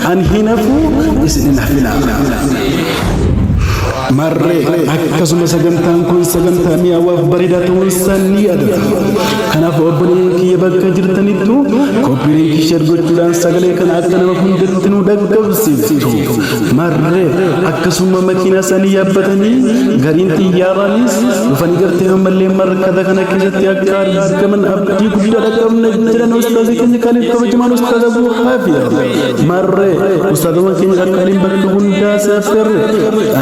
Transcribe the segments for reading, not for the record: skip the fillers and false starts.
An hin hafu isin hin hafinaa. Marree akkasuma sagantaan kun sagantaa mi'aawaaf bareedaa ta'uun isaa ni yaadatama. Kanaaf obboleeyyan kiyya bakka jirtanittu copy link share gochuudhaan sagalee kana akka nama hundatti nu dhaqqabsiiftu. Marree akkasuma makiinaa isaanii yaabbatanii gariin xiyyaaraanis dhufanii gartee ammallee markata kana keessatti akka argaman abdii guddaa qabna jedhan ustaazii keenya kaaliif kabajamaan ustaaz Abuu Haafiya. Marree ustaazawwan keenya qaqqaaliin bakka hundaa saafferre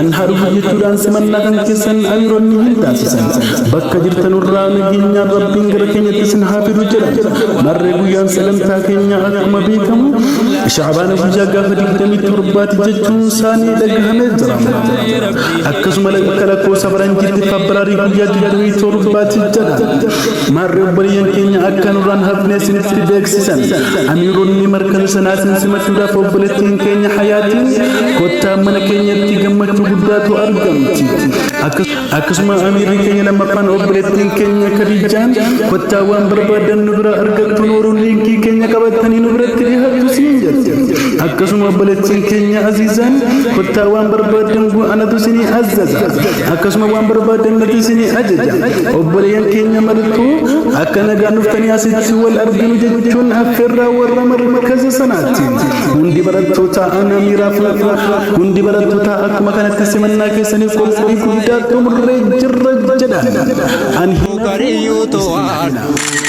an haa dhufu jechuudhaan simannaa kan keessan amiironni hin taasisan. Bakka jirtanurraa nageenyaan Rabbiin gara keenyatti isin haa fidu jedhan. Marree guyyaan sagantaa keenya akkuma beekamu Shacbaana guyyaa gaafa 27ti jechuun isaanii dhagahamee jira. Akkasuma akka lakkoofsa faranjiitti February guyyaa 27ti jedha. Maarree obboleeyyan keenya akka nurraan hafne isinitti beeksisan. Amiironni markaza sanaatiin simachuudhaaf obboleettiin keenya Hayaatiin kottaa mana keenyatti gammachuu guddaatu argamti. Akkasuma amiirri keenya lammaffaan obboleettiin keenya Khadijaan kottaa waan barbaadan nu bira argattu nooruun liinkii keenya qabattanii nu biratti dhihaatu siin jetti. Akkasuma obboleettiin keenya Aziizaan kottaa waan barbaadan anatu isinii azzaza. Akkasuma waan barbaadan natu isinii ajaja. Obboleeyyan keenya martuu akka nagaan dhuftanii asitti wal arginu jechuun affeerraa warra markaza sanaatti. Hundi barattoota ana miiraaf hundi barattoota akkuma kanatti simannaa keessaniif qophii guddaa xumurree jirra jedhan. An hin Kariyyuu to'adhu.